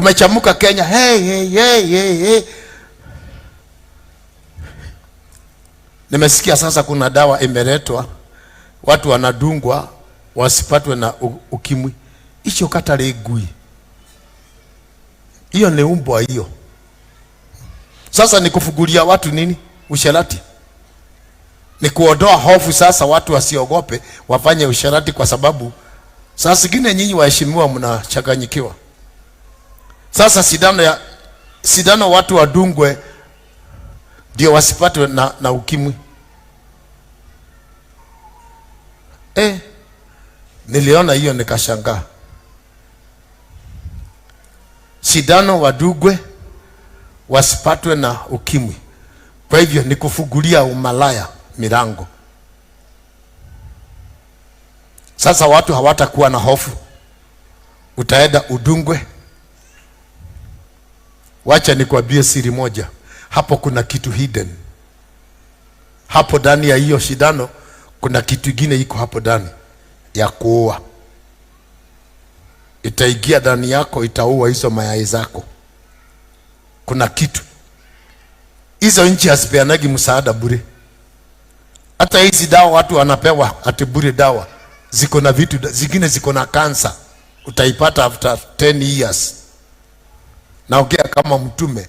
Kumechamuka Kenya, hey, hey, hey, hey, hey. Nimesikia sasa kuna dawa imeletwa, watu wanadungwa wasipatwe na ukimwi. Icho katari ngui hiyo ni umbwa hiyo. Sasa ni kufugulia watu nini? Usherati. Ni kuondoa hofu sasa, watu wasiogope wafanye usherati, kwa sababu saa zingine nyinyi waheshimiwa mnachanganyikiwa. Sasa sindano ya sindano watu wadungwe ndio wasipatwe na ukimwi. Niliona hiyo nikashangaa. Sindano wadugwe wasipatwe na ukimwi. Kwa hivyo ni kufungulia umalaya milango. Sasa watu hawatakuwa na hofu, utaenda udungwe. Wacha nikwambie siri moja, hapo kuna kitu hidden hapo ndani ya hiyo shindano. Kuna kitu kingine iko hapo ndani ya kuua, itaingia ndani yako, itaua hizo mayai zako. Kuna kitu hizo nchi hazipeanagi msaada bure. Hata hizi dawa watu wanapewa ati bure, dawa ziko na vitu zingine ziko na kansa, utaipata after 10 years. Naongea kama mtume,